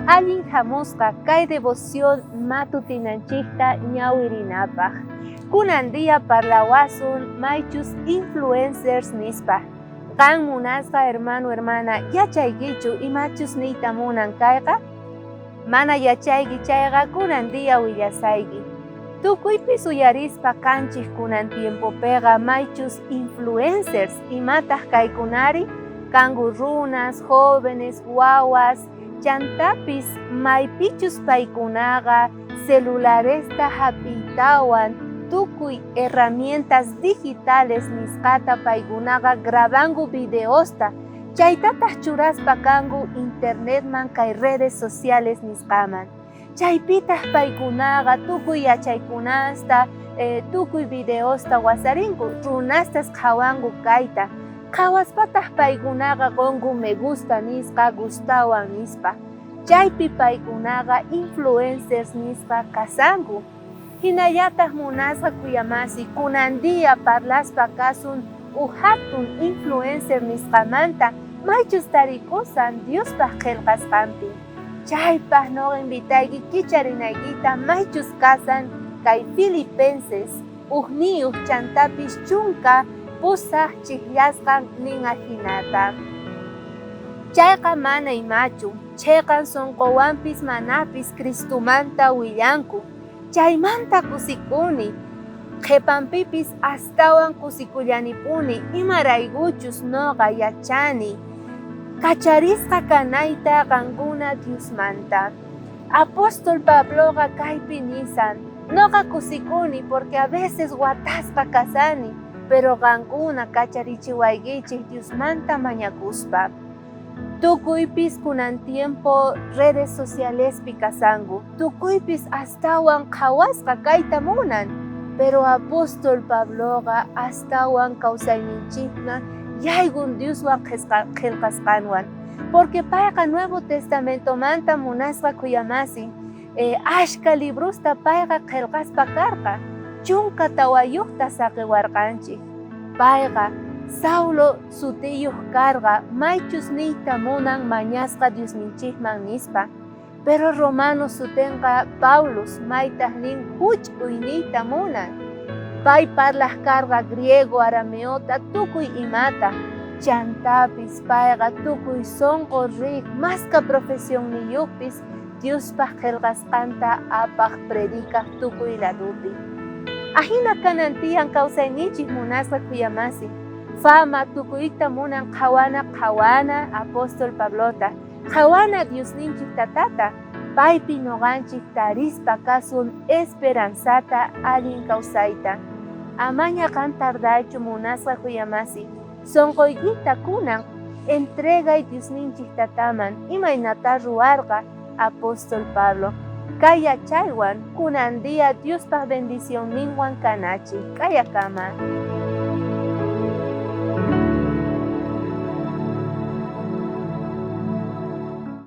Allin jamusqa kay devoción matutinanchikta ñawirinapaj. Kunan día parlawasun maychus influencers nispa. Qan munasqa hermano hermana yachaykichu imachus niyta munan kayqa? Mana yachayki chayqa kunan día willasayki. Tukuypis uyarispa kanchik kunan tiempopeqa maychus influencers imataq kaykunari kanku runas, jóvenes, wawas, chantapis maypichus paykunaqa celularesta jap'iytawan tukuy herramientas digitales nisqata paykunaqa grabanku videosta chaytataj churaspa kanku internetman kay redes sociales nisqaman. Chaypitaj paykunaqa tukuy yachaykunasta, tukuy videosta wasarinku, runastas qhawanku kayta. Qhawaspataj paykunaqa qonku me gusta nisqa, gustawan nispa. Chaypi paykunaqa influencers nisqa kasanku. Jinallataj munasqa kuyamasi kunan día parlaspa kasun uj jatun influencer nisqamanta maychus tarikusan Diospaj qhelqasqanpi. Chaypaj noqa invitayki kicharinaykita maychus kasan kay Filipenses ujniyuj chantapis 18 chijllasqan nin ajinata. Chayqa mana imachu, cheqan sonqowanpis manapis Cristomanta willanku. Chaymanta kusikuni, qhepanpipis astawan kusikullanipuni imaraykuchus noqa yachani kacharisqa kanayta qankuna Diosmanta. Apóstol Pabloqa kaypi nisan, noqa kusikuni porque a veces watasqa kasani, pero qankuna kacharichiwaykichej Diosmanta mañakuspa. Tukuypis kunan tiempo redes socialespi kasanku, tukuypis astawan qhawasqa kayta munan, pero apóstol Pabloqa astawan kawsayninchikman yaykun Dioswan qhelqasqanwan, porque payqa Nuevo Testamentomanta munasqa khuyamasin, ashka librosta payqa qhelqaspa karqa, 14ta saqiwarqanchik. Payqa Saulo sutiyuj karqa maychus niyta munan mañasqa Diosninchikman nispa, pero romano sutenqa Paulus maytaj nin juch'uy niyta munan. Pay parlaj karqa griego, arameota, tukuy imata. Chantapis payqa tukuy sonqo rej maska profesionniyojpis Diospaj qhelqasqanta apaj predicaj tukuy ladopi. Ajina kanan tiyan kawsayninchik munasqa khuyamasi. Fama tukuyta munan qhawana qhawana apóstol Pablota, qhawana Diosninchik tatata, paypi noqanchik tarispa kasun esperanzata allin kawsayta. Amaña qan tardaychu munasqa khuyamasi, sonqoykita kunan entregay Diosninchik tataman imaynatá ruwarqa apóstol Pablo. Kay yachaywan kunan día Diospaj bendicionninwan kanachik. K'ayakama.